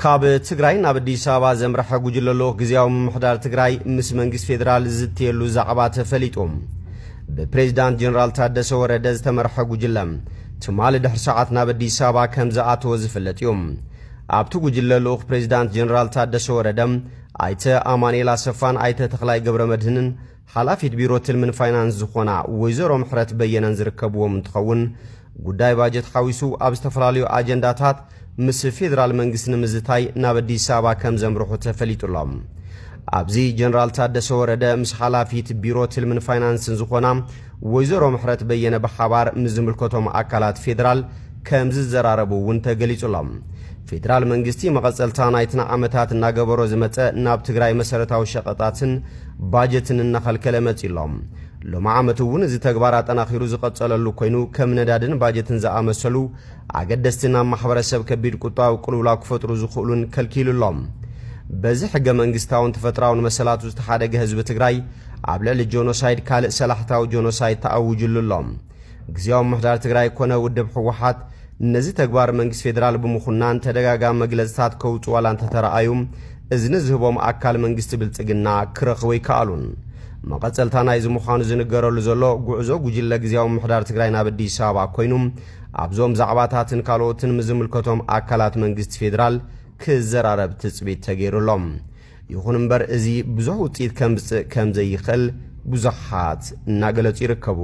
ካብ ትግራይ ናብ ኣዲስ ኣበባ ዘምርሐ ጉጅለ ልኡኽ ግዝያዊ ምምሕዳር ትግራይ ምስ መንግስቲ ፌዴራል ዝዝትየሉ ዛዕባ ተፈሊጡ። ብፕሬዚዳንት ጀነራል ታደሰ ወረደ ዝተመርሐ ጉጅለ ትማሊ ድሕሪ ሰዓት ናብ ኣዲስ ኣበባ ከም ዝኣተወ ዝፍለጥ እዩ። ኣብቲ ጉጅለ ልኡኽ ፕሬዚዳንት ጀነራል ታደሰ ወረደ፣ ኣይተ ኣማኑኤል ኣሰፋን ኣይተ ተኽላይ ገብረ መድህንን ሓላፊት ቢሮ ትልምን ፋይናንስ ዝኾና ወይዘሮ ምሕረት በየነን ዝርከብዎም እንትኸውን፣ ጉዳይ ባጀት ሓዊሱ ኣብ ዝተፈላለዩ ኣጀንዳታት ምስ ፌዴራል መንግስቲ ንምዝታይ ናብ ኣዲስ ኣበባ ከም ዘምርሑ ተፈሊጡሎም። ኣብዚ ጀነራል ታደሰ ወረደ ምስ ሓላፊት ቢሮ ትልምን ፋይናንስን ዝኾና ወይዘሮ ምሕረት በየነ ብሓባር ምስ ዝምልከቶም ኣካላት ፌዴራል ከም ዝዘራረቡ እውን ተገሊጹሎም። ፌዴራል መንግስቲ መቐጸልታ ናይትን ዓመታት እናገበሮ ዝመጸ ናብ ትግራይ መሰረታዊ ሸቐጣትን ባጀትን እናኸልከለ መጺሎም። ሎም ዓመት እውን እዚ ተግባር ኣጠናኺሩ ዝቐጸለሉ ኮይኑ፣ ከም ነዳድን ባጀትን ዝኣመሰሉ ኣገደስቲ ናብ ማሕበረሰብ ከቢድ ቁጠባዊ ቅልውላው ክፈጥሩ ዝኽእሉን ከልኪሉሎም። በዚ ሕገ መንግስታውን ተፈጥራውን መሰላቱ ዝተሓደገ ህዝቢ ትግራይ ኣብ ልዕሊ ጆኖሳይድ ካልእ ሰላሕታዊ ጆኖሳይድ ተኣውጅሉ ኣሎ። ግዝያዊ ምምሕዳር ትግራይ ኮነ ውድብ ህወሓት ነዚ ተግባር መንግስቲ ፌዴራል ብምኹናን ተደጋጋሚ መግለፅታት ከውፅኡ ዋላ እንተተረኣዩ፣ እዝኒ ዝህቦም ኣካል መንግስቲ ብልፅግና ክረኽቡ ኣይከኣሉን። መቐፀልታ ናይዚ ምዃኑ ዝንገረሉ ዘሎ ጉዕዞ ጉጅለ ግዝያዊ ምምሕዳር ትግራይ ናብ ኣዲስ ኣበባ ኮይኑ፣ ኣብዞም ዛዕባታትን ካልኦትን ምስ ዝምልከቶም ኣካላት መንግስቲ ፌዴራል ክዘራረብ ትፅቢት ተገይሩሎም። ይኹን እምበር እዚ ብዙሕ ውፅኢት ከምፅእ ከም ዘይኽእል ብዙሓት እናገለፁ ይርከቡ።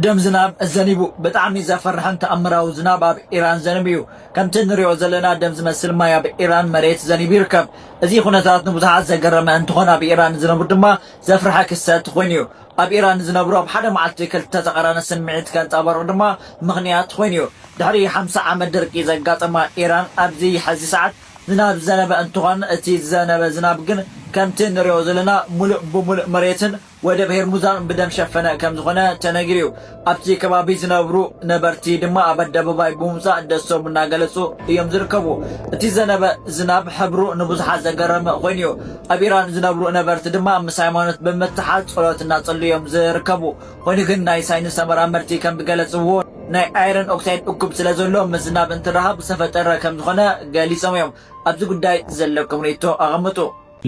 ደም ዝናብ ዘኒቡ። ብጣዕሚ ዘፈርሕን ተኣምራዊ ዝናብ ኣብ ኢራን ዘንብ እዩ። ከምቲ ንሪኦ ዘለና ደም ዝመስል ማይ ኣብ ኢራን መሬት ዘኒቡ ይርከብ። እዚ ኩነታት ንብዙሓት ዘገረመ እንትኾን ኣብ ኢራን ዝነብሩ ድማ ዘፍርሐ ክስተት ኮይኑ እዩ። ኣብ ኢራን ዝነብሩ ኣብ ሓደ መዓልቲ ክልተ ተቓራኒ ስምዒት ከንጸባርቑ ድማ ምኽንያት ኮይኑ እዩ። ድሕሪ ሓምሳ ዓመት ድርቂ ዘጋጠማ ኢራን ኣብዚ ሕዚ ሰዓት ዝናብ ዘነበ እንትኾን እቲ ዝዘነበ ዝናብ ግን ከምቲ ንሪኦ ዘለና ሙሉእ ብሙሉእ መሬትን ወደብ ሄርሙዛን ብደም ሸፈነ ከም ዝኾነ ተነጊሩ እዩ። ኣብቲ ከባቢ ዝነብሩ ነበርቲ ድማ ኣብ ኣደባባይ ብምውፃእ ደስቶም እናገለፁ እዮም ዝርከቡ። እቲ ዘነበ ዝናብ ሕብሩ ንብዙሓት ዘገረመ ኮይኑ እዩ። ኣብ ኢራን ዝነብሩ ነበርቲ ድማ ምስ ሃይማኖት ብምትሓዝ ጸሎት እናጸሉ እዮም ዝርከቡ። ኮይኑ ግን ናይ ሳይንስ ተመራመርቲ ከም ዝገለፅዎ ናይ ኣይረን ኦክሳይድ እኩብ ስለ ዘሎ ምስ ዝናብ እንትረሃብ ዝተፈጠረ ከም ዝኾነ ገሊፆም እዮም። ኣብዚ ጉዳይ ዘለኩም ርእይቶ ኣቐምጡ።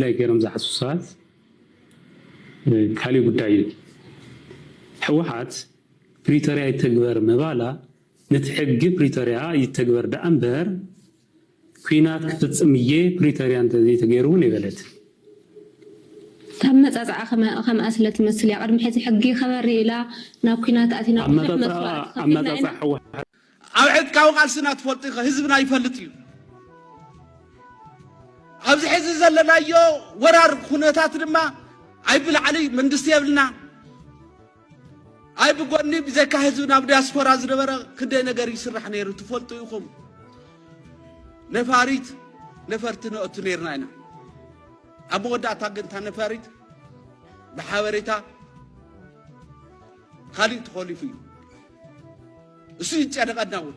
ላይ ገይሮም ዝሓስቡ ሰባት ካሊእ ጉዳይ እዩ። ህወሓት ፕሪቶርያ ይተግበር ምባላ ነቲ ሕጊ ፕሪቶርያ ይተግበር ደኣ እምበር ኲናት ክፍፅም እየ ፕሪቶርያ እንተዘይተገይሩ እውን ኣይበለትን። ካብ መጻጽዓ ከምኣ ስለ ትመስል እያ። ቅድሚ ሕዚ ሕጊ ይኸበር ኢላ ናብ ኲናት ኣቲና ብዙሕ መስዋእቲ ከፊልና ኢና። ህወሓት ኣብ ዕጥቃዊ ቃልስና ትፈልጡ ኢኸ ህዝብና ይፈልጥ እዩ። ኣብዚ ሕዚ ዘለናዮ ወራር ኩነታት ድማ ኣይ ብላዕሊ መንግስቲ የብልና፣ ኣይ ብጎኒ ብዘይካ ህዝቢ ናብ ዲያስፖራ ዝነበረ ክንደይ ነገር ይስራሕ ነይሩ ትፈልጡ ኢኹም። ነፋሪት ነፈርቲ ነእቱ ነይርና ኢና። ኣብ መወዳእታ ግን እታ ነፋሪት ብሓበሬታ ካሊእ ተኾሊፉ እዩ። እሱ ይጨነቐና እውን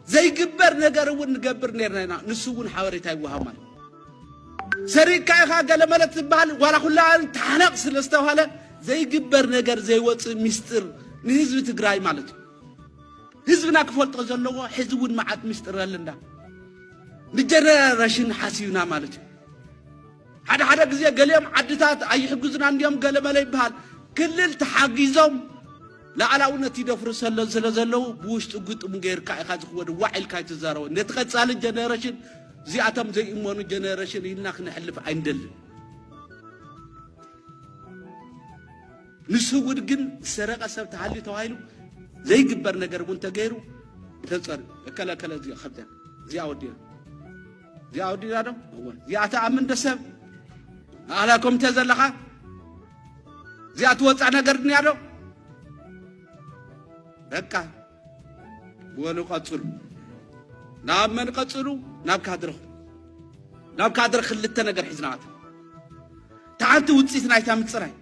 ዘይግበር ነገር እውን ንገብር ነርና ኢና። ንሱ እውን ሓበሬታ ይወሃብ ማለት ሰሪቅካ ኢኻ ገለመለ ትበሃል ዋላ ኩላ ተሓነቕ ስለ ዝተባሃለ ዘይግበር ነገር ዘይወፅእ ሚስጥር ንህዝቢ ትግራይ ማለት እዩ። ህዝብና ክፈልጦ ዘለዎ ሕዚ እውን መዓት ሚስጥር ኣለና ንጀነሬሽን ሓሲብና ማለት እዩ። ሓደ ሓደ ግዜ ገሊኦም ዓድታት ኣይሕግዙና እንዲዮም ገለመለ ይበሃል። ክልል ተሓጊዞም ላዕላውነት ይደፍሩ ሰለ ስለ ዘለዉ ብውሽጢ ግጥሙ ገይርካ ኢኻ ዝኽወድ ዋዕ ኢልካ ኣይትዛረቦ። ነቲ ቀጻሊ ጀነሬሽን እዚኣቶም ዘይእመኑ ጀነሬሽን ኢልና ክነሕልፍ ኣይንደልን። ንስውድ ግን ዝሰረቐ ሰብ ተሃልዩ ተባሂሉ ዘይግበር ነገር እውን ተገይሩ ተፀርዩ እከለ እከለ እዚኣ ከምዚኣ እዚኣ ወዲና እዚኣ ወዲና ዶ እወ እዚኣ ተኣምን ዶ ሰብ ኣላ ኮሚቴ ዘለኻ እዚኣ ትወፃ ነገር ድንያ ዶ በቃ በሉ ቀፅሉ ናብ መን ቀፅሉ ናብ ካድረኹም ናብ ካድረ ክልተ ነገር ሒዝናት እታ ሓንቲ ውፅኢት ናይታ ምፅራይ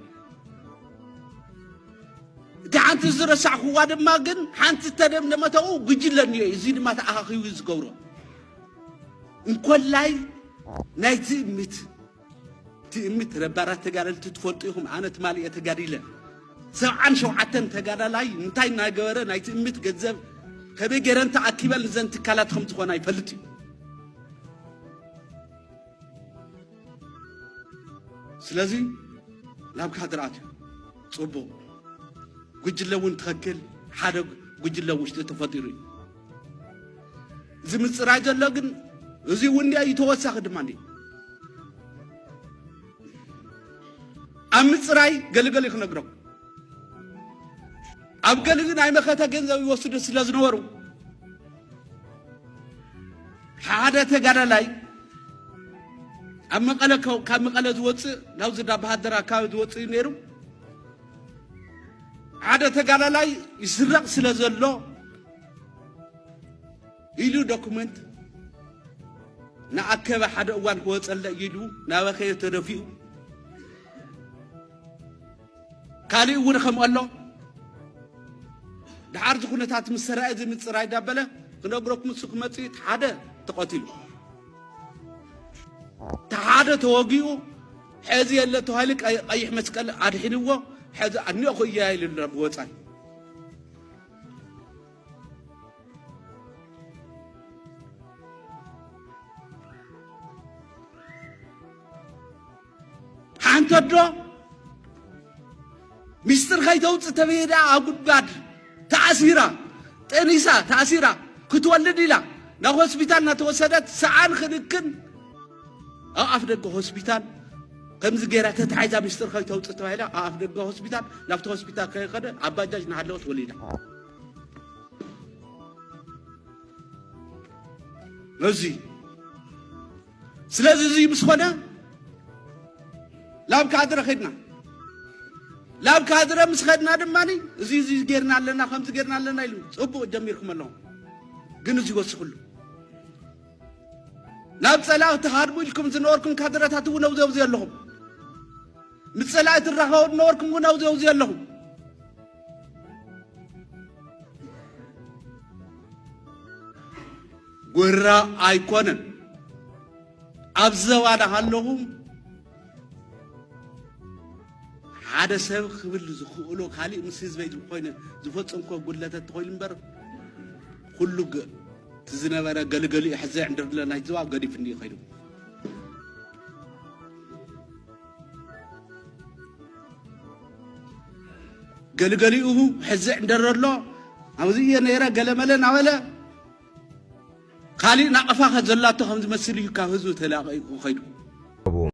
እቲ ሓንቲ ዝረሳዕክዋ ድማ ግን ሓንቲ ተደምደመተኡ ጉጅለ እኒኦ እዩ። እዚ ድማ ተኣኻኺቡ እዩ ዝገብሮ። እንኮላይ ናይ ትእምት ትእምት ነባራት ተጋደልቲ ትፈልጡ ኢኹም። ኣነ ትማሊ እየ ተጋዲለ። ሰብዓን ሸውዓተን ተጋዳላይ እንታይ እናገበረ ናይ ትእምት ገንዘብ ከመይ ገይረን ተኣኪበን እዘን ትካላት ከም ዝኾና ይፈልጥ እዩ። ስለዚ ናብ ካድረ ኣትዩ። ጽቡቕ። ጉጅለ እውን ትኸክል፣ ሓደ ጉጅለ ውሽጢ ተፈጢሩ እዩ። እዚ ምጽራይ ዘሎ ግን፣ እዚ እውን እዩ ተወሳኺ ድማ እንዲ ኣብ ምጽራይ ገለገለ ክነግረኩም። ኣብ ገሊ ናይ መኸተ ገንዘብ ይወስዱ ስለ ዝነበሩ፣ ሓደ ተጋዳላይ ኣብ መቐለ ከ-፣ ካብ መቐለ ዝወፅእ ናብዚ ዳባሃደር ኣካባቢ ዝወፅእ እዩ ነይሩ። ሓደ ተጋዳላይ ይስረቕ ስለ ዘሎ ኢሉ ዶኩመንት ንኣከበ ሓደ እዋን ክወፀለ ኢሉ ናበኸየ ተደፊኡ። ካሊእ እውን ከምኡ ኣሎ። ድሓር እዚ ኩነታት ምስ ሰራየ እዚ ምፅራይ ዳበለ ክነግረኩም፣ እሱ ክመፅእ እቲ ሓደ ተቐቲሉ፣ እቲ ሓደ ተወጊኡ፣ ሕዚ የለ ተባሂሉ ቀይ-፣ ቀይሕ መስቀል ኣድሒንዎ፣ ሕዚ ኣኒኦ ክእያ ኢሉ ኣሎ ብወፃኢ። ሓንቲ ኣዶ ሚስጥር ከይተውፅእ ተበየዳ ኣብ ጉድጓድ ተኣሲራ፣ ጠኒሳ ተኣሲራ፣ ክትወልድ ኢላ ናብ ሆስፒታል እናተወሰደት ሰኣን ክንክን ኣብ ኣፍ ደገ ሆስፒታል ከምዚ ገይራ ተታሒዛ፣ ሚስጥር ከይተውፅእ ተባሂላ ኣብ ኣፍ ደገ ሆስፒታል፣ ናብቲ ሆስፒታል ከይኸደ ኣብ ባጃጅ እናሃለወት ወሊዳ። እዚ ስለዚ እዚ ምስ ኾነ ላብ ካድረ ኸድና። ላብ ካድረ ምስ ኸድና ድማ እዚ፣ እዚ ጌርና ኣለና፣ ከምዚ ጌርና ኣለና ኢሉ። ጽቡቕ ጀሚርኩም ኣለኹም። ግን እዚ ወስኽሉ። ናብ ጸላኢ ትሃድሙ ኢልኩም ዝነበርኩም ካድረታት እውን ኣብዚ፣ ኣብዚ ኣለኹም። ምስ ጸላኢ ትራኸቡ ዝነበርኩም እውን ኣብዚ፣ ኣብዚ ኣለኹም። ጎራ ኣይኮነን። ኣብ ዘባ እናሃለኹም ሓደ ሰብ ክብል ዝኽእሎ፣ ካሊእ ምስ ህዝበይ ዝኾይነ ዝፈጸምኮ ጉድለታት ተኾይኑ እምበር፣ ኩሉ ገ-፣ እቲ ዝነበረ ገለገሊኡ ሕዘ ዕንድርለ ናይ ዘባ ገዲፉ እንዲዩ ኸይዱ። ገለገሊኡ ሕዚ ዕንደረ ኣሎ፣ ኣብዚ እየ ነይረ፣ ገለመለ እናበለ፣ ካሊእ ናቕፋ ከ ዘላቶ ከም ዝመስል እዩ ካብ ህዝቢ ተላቒቑ ኸይዱ።